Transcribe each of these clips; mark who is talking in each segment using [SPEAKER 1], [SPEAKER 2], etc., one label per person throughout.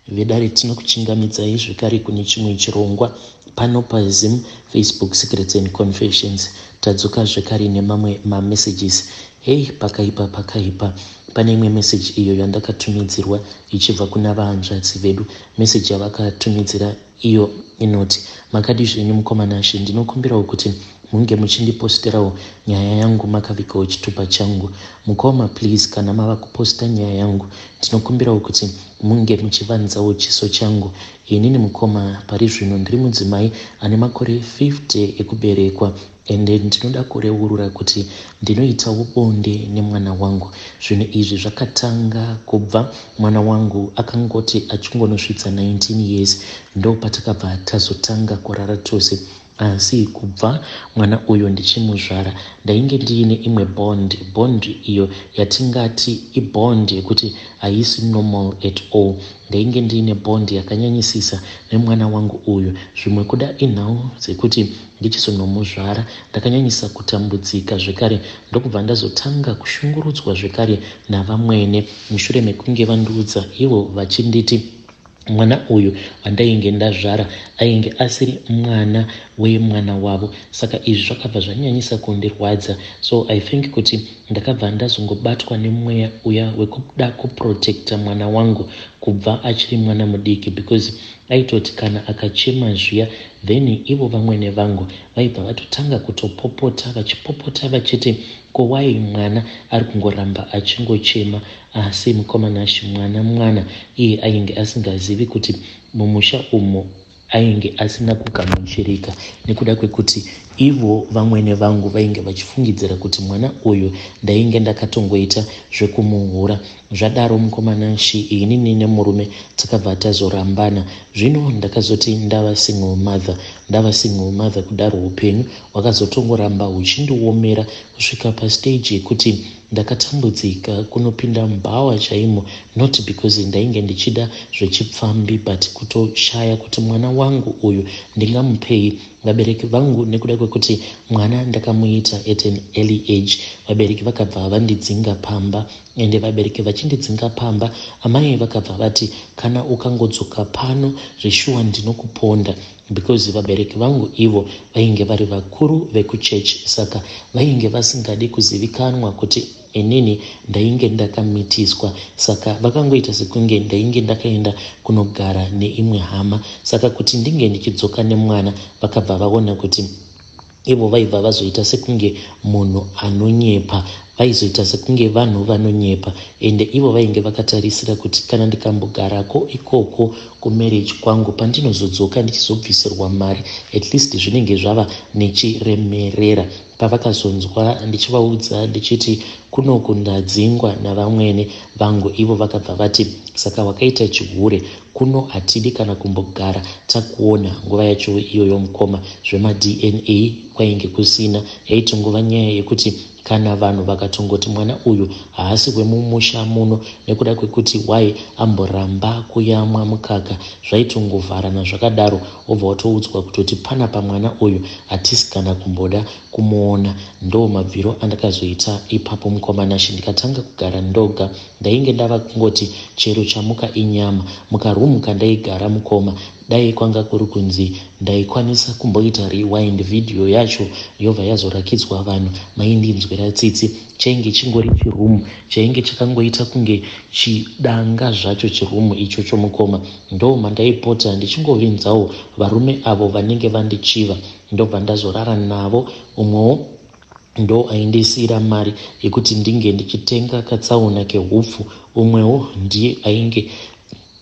[SPEAKER 1] Vedare tinokuchingamidzai zvekare kune chimwe chirongwa pano paZim Facebook Secrets and Confessions. Tadzoka zvekare nemamwe mamessages. Hey, pakaipa pakaipa. Pane imwe message iyo yandakatumidzirwa ichibva kuna vahanzvadzi vedu. Message yavakatumidzira iyo inoti, Makadi zvenyu mukoma Nashe, ndinokumbirawo kuti munge muchindiposterawo nyaya yangu makavigawo chitupa changu. Mukoma please kana mava kuposta nyaya yangu ndinokumbirawo kuti munge muchivanzawo chiso changu. Inini mukoma pari zvino ndiri mudzimai ane makore 50 ekuberekwa ende ndinoda kureurura kuti ndinoitawo bonde nemwana wangu. Zvinhu izvi zvakatanga kubva mwana wangu akangoti achingonosvitsa 19 years ndopatakabva tazotanga kurara tose. Asi kubva mwana uyu ndichimuzvara ndainge ndiine imwe bond, bond iyo yatingati ibond yekuti haisi normal at all. Ndainge ndiine bond yakanyanyisisa nemwana wangu uyu. Zvimwe kuda inhau dzekuti ndichizonomuzvara ndakanyanyisa kutambudzika zvekare ndokubva ndazotanga kushungurudzwa zvekare navamwene mushure mekunge vandiudza ivo vachinditi Mwana uyu wandainge ndazvara ainge asiri mwana wemwana wavo saka izvi zvakabva zvanyanyisa kundirwadza so I think kuti ndakabva ndazongobatwa nemweya uya wekuda kuprotecta mwana wangu kubva achiri mwana mudiki because aitoti kana akachema zviya then ivo vamwene vangu vaibva vatotanga kutopopota vachipopota vachiti ko why mwana ari kungoramba achingochema Asi mukoma Nash mwana mwana iye ainge asingazivi kuti mumusha umu ainge asina kugamuchirika nekuda kwekuti ivo vamwene vangu vainge vachifungidzira kuti mwana uyu ndainge ndakatongoita zvekumuhura. Zvadaro mukoma Nash inini nemurume takabva tazorambana. Zvino ndakazoti ndava single mother. Ndava single mother kudaro hupenyu hwakazotongoramba huchindiomera kusvika pastage yekuti Ndakatambudzika kunopinda mubhawa chaimo not because ndainge ndichida zvechipfambi but kutoshaya kuti mwana wangu uyu ndingamupei. Vabereki vangu nekuda kwekuti mwana ndakamuita at an early age vabereki vakabva vandidzinga pamba ende vabereki vachindidzinga pamba amai vakabva vati kana ukangodzoka pano zveshuwa ndinokuponda because vabereki vangu ivo vainge vari vakuru vekuchurch saka vainge vasingadi kuzivikanwa kuti inini ndainge ndakamitiswa saka vakangoita sekunge ndainge ndakaenda kunogara neimwe hama saka kuti ndinge ndichidzoka nemwana vakabva vaona kuti Ivo vaibva vazoita sekunge munhu anonyepa. Vaizoita sekunge vanhu vanonyepa ende ivo vainge vakatarisira kuti kana ndikambogarako ikoko kumarriage kwangu pandinozodzoka ndichizobvisirwa mari at least zvinenge zvava nechiremerera. Pavakazonzwa ndichivaudza ndichiti kunoku ndadzingwa navamwene vangu ivo vakabva vati saka wakaita chihure Kuno hatidi kana kumbogara takuona nguva yacho iyoyo mukoma zvemaDNA kwainge kusina yaitongova nyaya yekuti kana vanhu vakatongoti mwana uyu haasi wemumusha muno nekuda kwekuti why amboramba kuyamwa mukaka zvaitongovharana zvakadaro wobva watoudzwa kutoti panapa mwana uyu hatisi kana kumboda kumuona ndoo mabviro andakazoita ipapo mukoma Nashe ndikatanga kugara ndoga Ndainge ndava kungoti chero chamuka inyama. Mukaroom kandaigara mukoma dai kwanga kuri kunzi ndaikwanisa kumboita rewind video yacho yobva yazorakidzwa vanhu maindinzwira tsitsi. Chainge chingori chiroom chainge chakangoita kunge chidanga zvacho chiroom ichocho mukoma. Ndoo mandaipota ndichingovinzawo varume avo vanenge vandichiva ndobva ndazorara navo umwewo Ndo aindisiira mari yekuti ndinge ndichitenga katsaona kehupfu umwewo ndiye ainge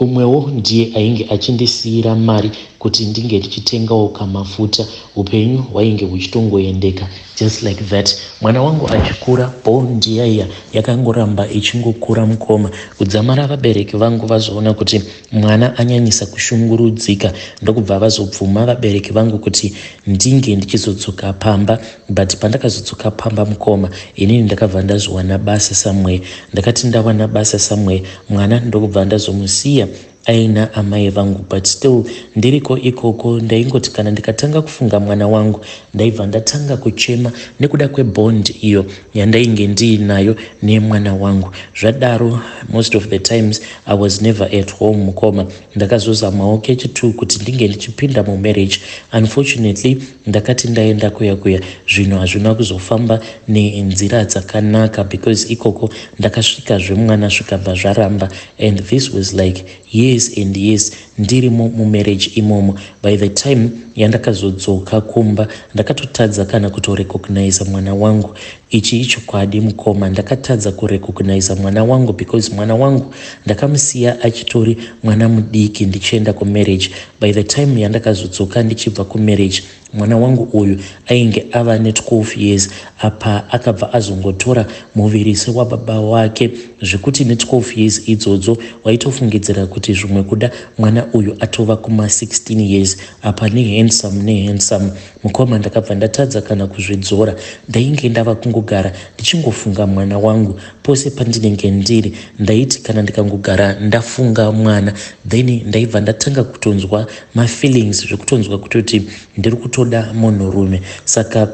[SPEAKER 1] umwewo ndiye ainge achindisiira mari kuti ndinge ndichitengawo kamafuta. Hupenyu hwainge huchitongoendeka just like that. Mwana wangu achikura bond yaiya yakangoramba ichingokura mukoma kudzamara vabereki vangu vazoona kuti Mwana anyanyisa kushungurudzika ndokubva vazobvuma vabereki vangu kuti ndinge ndichizodzoka pamba but pandakazodzoka pamba mukoma inini ndakabva ndazowana basa somewhere. Ndakati ndawana basa somewhere mwana ndokubva ndazomusiya Aina amai vangu, but still ndiriko ikoko ndaingoti kana ndikatanga kufunga mwana wangu, ndaibva ndatanga kuchema nekuda kwebond iyo yandainge ndiinayo nemwana wangu. Zvadaro, most of the times I was never at home, mukoma. Ndakazozamawo kechi2 kuti ndinge ndichipinda mumarriage. Unfortunately, ndakati ndaenda kuya kuya, zvinhu hazvina kuzofamba nenzira dzakanaka, because ikoko ndakasvika zvemwana zvikabva zvaramba, and this was like years and years ndirimo mumarriage imomo. By the time yandakazodzoka kumba, ndakatotadza kana kutorecognize mwana wangu. Ichi ichokwadi, mukoma. Ndakatadza kurecognize mwana wangu because mwana wangu ndakamusiya achitori mwana mudiki ndichienda kumarriage. By the time yandakazodzoka ndichibva kumarriage, mwana wangu uyu ainge ava ne12 years. Apa akabva azongotora muviri sewababa wake, zvekuti ne12 years idzodzo waitofungidzira kuti zvimwe kuda mwana uyu atova kuma16 years. Apa nehandsome, nehandsome, mukoma. Ndakabva ndatadza kana kuzvidzora. Ndainge ndava kungogara ndichingofunga mwana wangu pose pandinenge ndiri. Ndaiti kana ndikangogara ndafunga mwana, then ndaibva ndatanga kutonzwa mafeelings, zvekutonzwa kutoti ndiri kutoda munhurume. Saka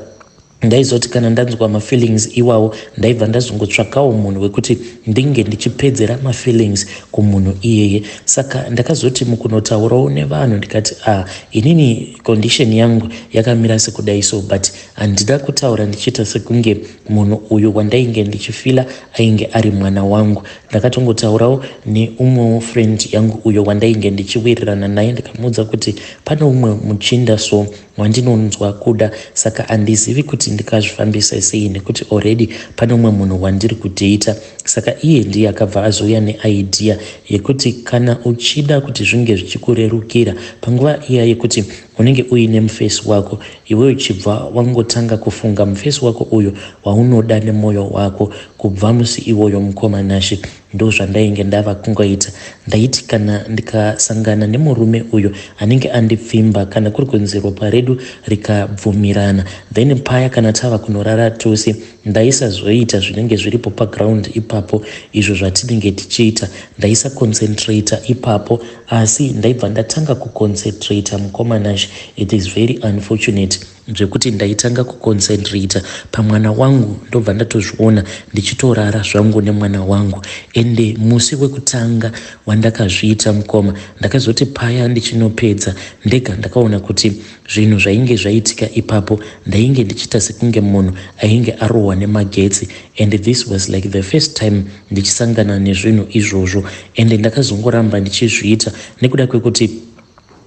[SPEAKER 1] ndaizoti kana ndanzwa mafeelings iwawo, ndaibva ndazongotsvakawo munhu wekuti ndinge ndichipedzera mafeelings kumunhu iyeye. Saka ndakazoti mukunotaurawo nevanhu, ndikati, "A ah, inini condition yangu yakamira sekudai so, but handida kutaura ndichiita sekunge munhu uyu wandainge ndichifeela ainge ari mwana wangu." Ndakatongotaurawo neumwewo friend yangu uyo wandainge ndichiwirirana naye. Ndikamuudza kuti pane umwe muchinda so wandinonzwa kuda, saka handizivi kuti ndikazvifambisa sei nekuti already pane umwe munhu wandiri kudhata. Saka iye ndiye akabva azouya neidea yekuti kana uchida kuti zvinge zvichikurerukira panguva iya yekuti unenge uine mufesi wako, iwe uchibva wangotanga kufunga mufesi wako uyo waunoda nemwoyo wako. Kubva musi iwoyo, mukoma Nashe, ndo zvandainge ndava kungoita. Ndaiti kana ndikasangana nemurume uyo anenge andipfimba, kana kuri kunzi ropa redu rikabvumirana, then paya kana tava kunorara tose, ndaisazoita zvinenge zviripo paground ipapo izvo zvatinenge tichiita. Ndaisaconcentrata ipapo, asi ndaibva ndatanga kuconcentrata, mukoma Nashe, it is very unfortunate, zvekuti ndaitanga kuconcentrata pamwana wangu. Ndobva ndatozviona ndichitorara zvangu nemwana wangu. Ende musi wekutanga wandakazviita, mukoma, ndakazoti paya ndichinopedza ndega, ndakaona kuti zvinhu zvainge zvaitika ipapo, ndainge ndichiita sekunge munhu ainge arohwa nemagetsi, and this was like the first time ndichisangana nezvinhu izvozvo. Ende ndakazongoramba ndichizviita nekuda kwekuti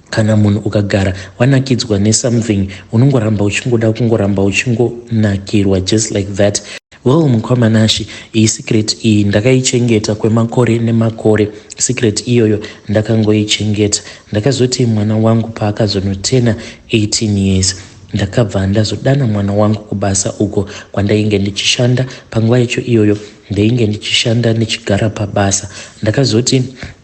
[SPEAKER 1] kana munhu ukagara wanakidzwa nesomething, unongoramba uchingoda kungoramba uchingonakirwa, just like that. Well, mukoma Nashe, iyi secret iyi ndakaichengeta kwemakore nemakore. Secret iyoyo ndakangoichengeta. Ndakazoti mwana wangu paakazonotena 18 years, ndakabva ndazodana mwana wangu kubasa uko kwandainge ndichishanda. Panguva yacho iyoyo ndainge ndichishanda ndichigara pabasa. Ndakazoti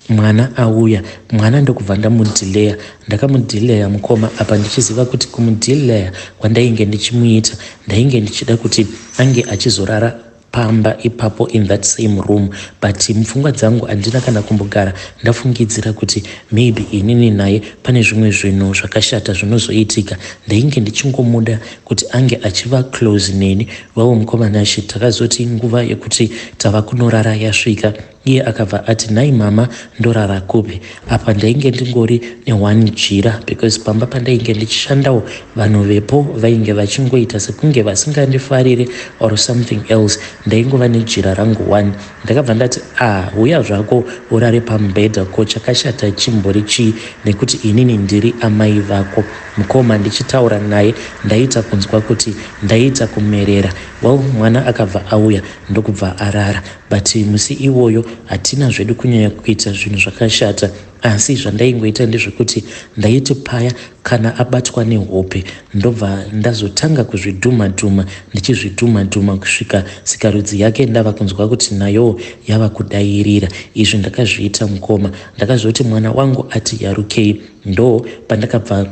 [SPEAKER 1] mwana auya, mwana ndokubva ndamudhileya. Ndakamudhileya, mukoma, apa ndichiziva kuti kumudhileya kwandainge ndichimuita, ndainge ndichida kuti ange achizorara pamba ipapo in that same room. But mupfungwa dzangu handina kana kumbogara ndafungidzira kuti maybe inini naye pane zvimwe zvinhu zvakashata zvinozoitika. Ndainge ndichingomuda kuti ange achiva close neni. Vavo, mukoma Nashe, takazoti nguva yekuti tava kunorara yasvika, iye akabva ati, "Nhai mama, ndorara kupi?" Apa ndainge ndingori neone jira, because pamba pandainge ndichishandawo vanhu vepo vainge vachingoita sekunge vasingandifarire or something else. Ndaingova nejira rangu one. Ndakabva ndati, "Ah, uya zvako urare pamubhedha, ko chakashata chimbori chii, nekuti inini ndiri amai vako?" Mukoma, ndichitaura naye ndaita kunzwa kuti ndaita kumerera. Well, mwana akabva auya ndokubva arara, but musi iwoyo hatina zvedu kunyanya kuita zvinhu zvakashata. Asi zvandaingoita ndezvekuti ndaiti paya kana abatwa nehope, ndobva ndazotanga kuzvidhuma dhuma, ndichizvidhuma dhuma kusvika sikarudzi yake ndava kunzwa kuti nayowo yava kudayirira. Izvi ndakazviita, mukoma. Ndakazoti mwana wangu ati yarukei, ndo pandakabva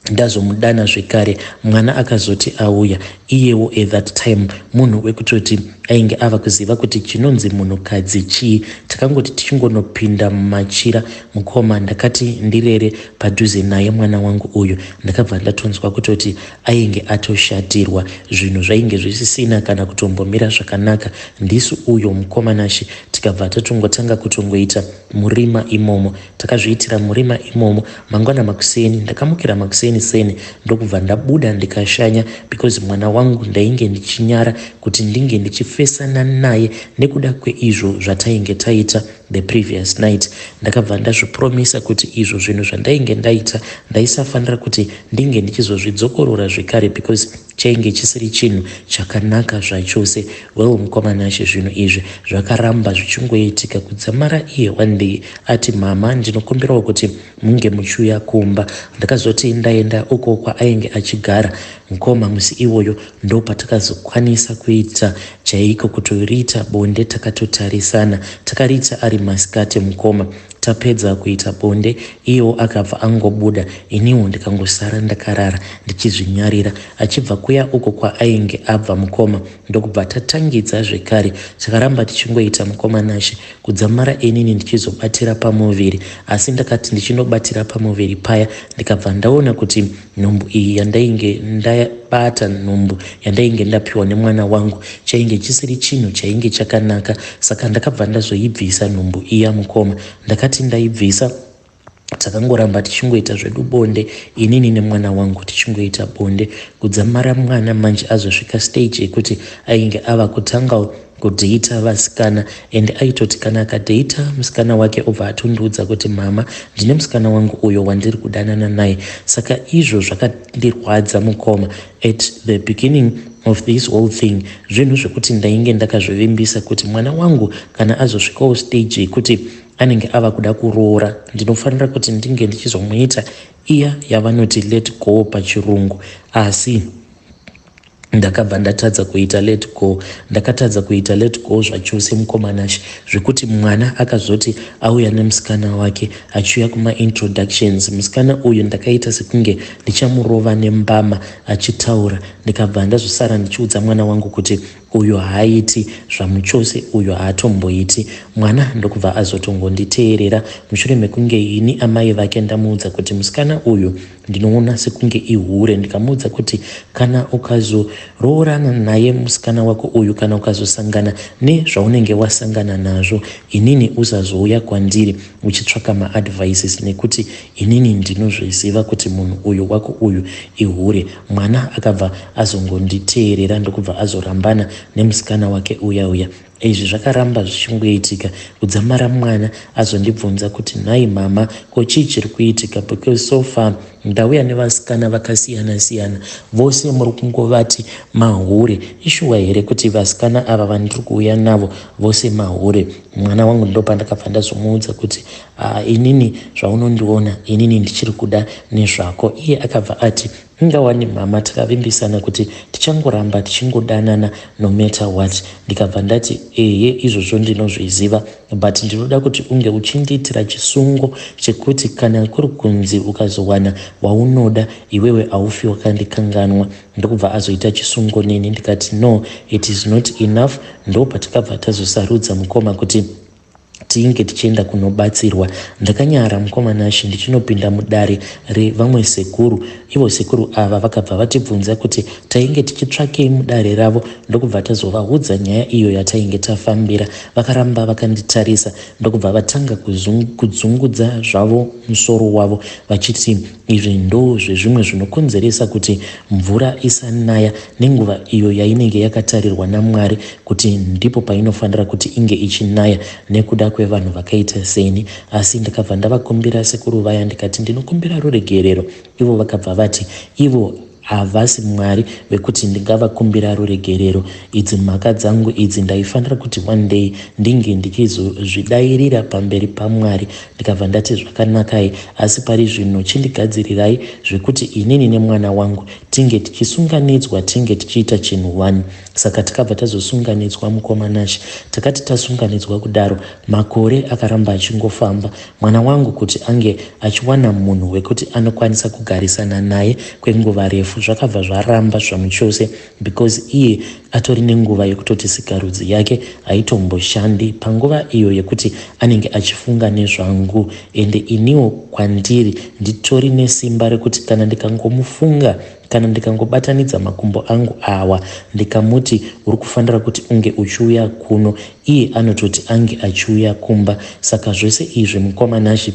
[SPEAKER 1] Ndazomudana zvekare mwana akazoti auya iyewo at that time munhu wekutoti ainge ava kuziva kuti chinonzi munhukadzi chii. Takangoti tichingonopinda mumachira mukoma ndakati ndirere padhuze naye mwana wangu uyu ndakabva ndatonzwa kutoti ainge atoshatirwa zvinhu zvainge zvisisina kana kutombomira zvakanaka ndisu uyo mukoma Nashe tikabva tatongotanga kutongoita murima imomo Takazviitira murima imomo. Mangwana makuseni ndakamukira makuseni seni ndokubva ndabuda ndikashanya because mwana wangu ndainge ndichinyara kuti ndinge ndichifesana naye nekuda kweizvo zvatainge taita the previous night. Ndakabva ndazvipromisa kuti izvo zvinhu zvandainge ndaita ndaisafanira kuti ndinge ndichizozvidzokorora zvekare because Chainge chisiri chinhu chakanaka zvachose. Well mukoma Nashe zvinhu izvi zvakaramba zvichingoitika kudzamara iye one day ati mhamha ndinokumbirawo kuti munge muchiuya kumba. Ndakazoti ndaenda uko kwaainge achigara mukoma musi iwoyo ndopatakazokwanisa kuita chaiko kutoriita bonde takatotarisana. Takariita ari masikati mukoma. Tapedza kuita bonde iyewo akabva angobuda iniwo ndikangosara ndakarara ndichizvinyarira. Achibva kuya uko kwaainge abva mukoma ndokubva tatangidza zvekare. Takaramba tichingoita mukoma Nashe kudzamara inini ndichizobatira pamuviri asi ndakati ndichinobatira pamuviri paya ndikabva ndaona kuti Nhumbu iyi yandainge ndabata nhumbu yandainge ndapiwa nemwana wangu chainge chisiri chinhu chainge chakanaka saka ndakabva ndazoibvisa nhumbu iya mukoma. Ndakati ndaibvisa takangoramba tichingoita zvedu bonde inini nemwana wangu tichingoita bonde kudzamara mwana manje azosvika stage yekuti ainge ava kutangawo kudheita vasikana and aitoti kana akadheita musikana wake obva atondiudza kuti mama ndine musikana wangu uyo wandiri kudanana naye saka izvo zvakandirwadza mukoma at the beginning of this whole thing zvinhu zvekuti ndainge ndakazvivimbisa kuti mwana wangu kana azosvikawo stage yekuti anenge ava kuda kuroora ndinofanira kuti ndinge ndichizomuita iya yavanoti let go pachirungu asi Ndakabva ndatadza kuita let go. Ndakatadza kuita let go zvachose mukoma Nashe zvekuti mwana akazoti auya nemusikana wake achiuya kuma introductions musikana uyu ndakaita sekunge ndichamurova nembama achitaura ndikabva ndazosara ndichiudza mwana wangu kuti uyu haaiti zvamuchose uyu haatomboiti. Mwana ndokubva azotongonditeerera mushure mekunge ini amai vake ndamuudza kuti musikana uyu Ndinoona sekunge ihure ndikamuudza kuti kana ukazoroorana naye musikana wako uyu kana ukazosangana nezvaunenge wasangana nazvo inini usazouya kwandiri uchitsvaka maadvices nekuti inini ndinozviziva kuti munhu uyu wako uyu ihure. Mwana akabva azongonditeerera ndokubva azorambana nemusikana wake uya uya. Izvi zvakaramba zvichingoitika kudzamara mwana azondibvunza kuti nhai mama ko chii chiri kuitika because so far ndauya nevasikana vakasiyana siyana vose muri kungovati mahure ishuwa here kuti vasikana ava vandiri kuuya navo vose mahure mwana wangu ndopandakabva ndazomuudza kuti ah, inini zvaunondiona inini ndichiri kuda nezvako iye akabva ati Inga wani mhamha takavimbisana kuti tichangoramba tichingodanana no matter what ndikabva ndati ehe izvozvo ndinozviziva but ndinoda kuti unge uchindiitira chisungo chekuti kana kuri kunzi ukazowana waunoda iwewe haufi wakandikanganwa ndokubva azoita chisungo neni ndikati no it is not enough ndopatakabva tazosarudza mukoma kuti tinge tichienda kunobatsirwa. Ndakanyara mukoma Nashy ndichinopinda mudare revamwe sekuru. Ivo sekuru ava vakabva vatibvunza kuti tainge tichitsvakei mudare ravo ndokubva tazovaudza nyaya iyo yatainge tafambira. Vakaramba vakanditarisa ndokubva vatanga kudzungudza zvavo musoro wavo vachiti Izvi ndozvezvimwe zvinokonzeresa kuti mvura isanaya nenguva iyo yainenge yakatarirwa naMwari kuti ndipo painofanira kuti inge ichinaya nekuda kwevanhu vakaita seni. Asi ndakabva ndavakumbira sekuru vaya ndikati ndinokumbira ruregerero ivo vakabva vati ivo Havasi Mwari vekuti ndingavakumbira ruregerero. Idzi mhaka dzangu idzi ndaifanira kuti one day ndinge ndichizozvidairira pamberi paMwari. Ndikabva ndati zvakanakai asi pari zvino chindigadzirirai zvekuti inini nemwana wangu tinge tichisunganidzwa tinge tichiita chinhu one. Saka takabva tazosunganidzwa, mukoma Nashe. Takati tasunganidzwa kudaro, makore akaramba achingofamba. Mwana wangu kuti ange achiwana munhu wekuti anokwanisa kugarisana naye kwenguva refu, zvakabva zvaramba zvamuchose, because iye atori nenguva yekutoti sikarudzi yake haitomboshandi panguva iyo yekuti anenge achifunga nezvangu. Ende iniwo kwandiri nditori nesimba rekuti kana ndikangomufunga, kana ndikangobatanidza makumbo angu awa, ndikamuti uri kufanira kuti unge uchiuya kuno, iye anototi ange achiuya kumba. Saka zvose izvi, mukoma Nashe,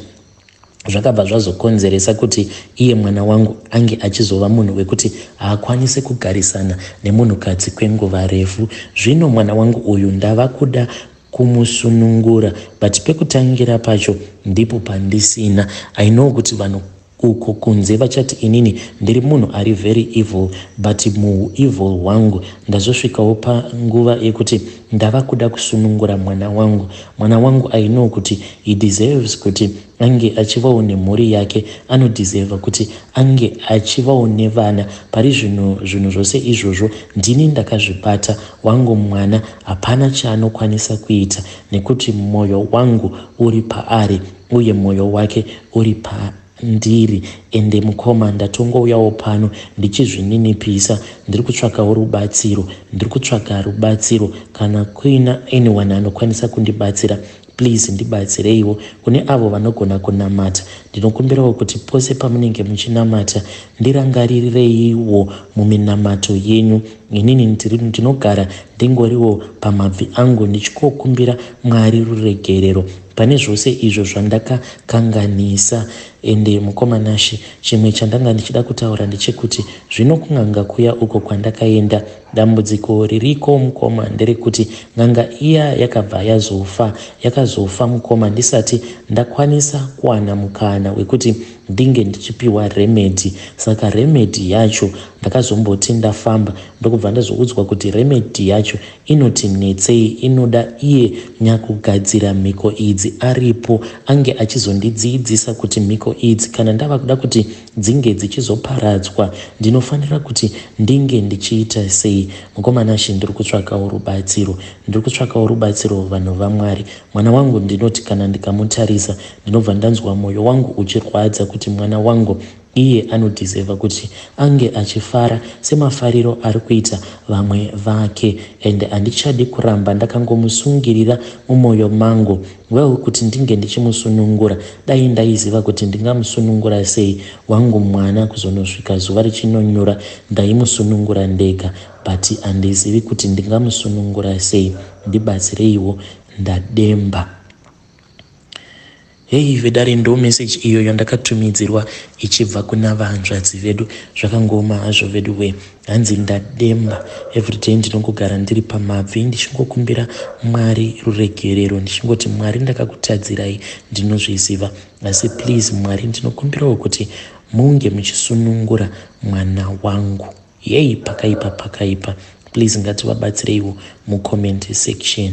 [SPEAKER 1] zvakabva zvazokonzeresa kuti iye mwana wangu ange achizova munhu wekuti haakwanisi kugarisana nemunhukadzi kwenguva refu. Zvino mwana wangu uyu ndava kuda kumusunungura, but pekutangira pacho ndipo pandisina. I know kuti vanhu uko kunze vachati inini ndiri munhu ari very evil, but muevil hwangu ndazosvikawo panguva yekuti ndava kuda kusunungura mwana wangu. Mwana wangu, I know kuti he deserves kuti ange achivawo nemhuri yake, anodeserva kuti ange achivawo nevana. Pari zvino zvinhu zvose izvozvo ndini ndakazvibata. Wangu mwana hapana chaanokwanisa kuita nekuti mwoyo wangu uri paari uye mwoyo wake uri pandiri. Ende mukoma, ndatongouyawo pano ndichizvininipisa. Ndiri kutsvakawo rubatsiro, ndiri kutsvaka rubatsiro. Kana kuina anyone anokwanisa kundibatsira, please ndibatsireiwo. Kune avo vanogona kunamata, ndinokumbirawo kuti pose pamunenge muchinamata, ndirangaririreiwo muminamato yenyu. Inini ndinogara ndingoriwo pamabvi angu ndichikokumbira Mwari ruregerero pane zvose izvo zvandakakanganisa. Ende mukoma Nashe, chimwe chandanga ndichida kutaura ndechekuti zvino kun'anga kuya uko kwandakaenda, dambudziko ririko, mukoma, nderekuti n'anga iya yakabva yazofa. Yakazofa, mukoma, ndisati ndakwanisa kuwana mukana wekuti ndinge ndichipiwa remedy. Saka remedy yacho ndakazomboti ndafamba, ndokubva ndazoudzwa kuti remedy yacho inoti netsei, inoda iye nyakugadzira mhiko idzi aripo, ange achizondidzidzisa kuti mhiko idzi kana ndava kuda kuti dzinge dzichizoparadzwa, ndinofanira kuti ndinge ndichiita sei. Mukoma Nashe, ndiri kutsvakawo rubatsiro, ndiri kutsvakawo rubatsiro, vanhu vaMwari. Mwana wangu, ndinoti kana ndikamutarisa, ndinobva ndanzwa mwoyo wangu uchirwadza kuti mwana wangu iye anodeserva kuti ange achifara semafariro ari kuita vamwe vake, and handichadi kuramba ndakangomusungirira mumwoyo mangu. Well, kuti ndinge ndichimusunungura, dai ndaiziva kuti ndingamusunungura sei wangu mwana kuzonosvika zuva richinonyura, ndaimusunungura ndega, but handizivi kuti ndingamusunungura sei. Ndibatsireiwo, ndademba. Hei vedare, ndo message iyo yandakatumidzirwa ichibva kuna vanzvadzi vedu. Zvakangoma hazvo vedu we. Hanzi ndademba, everyday ndinongogara ndiri pamabvi ndichingokumbira Mwari ruregerero, ndichingoti Mwari, ndakakutadzirai, ndinozviziva, asi please Mwari, ndinokumbirawo kuti munge muchisunungura mwana wangu. Yei, pakaipa, pakaipa. Please ngativabatsireiwo mucomment section.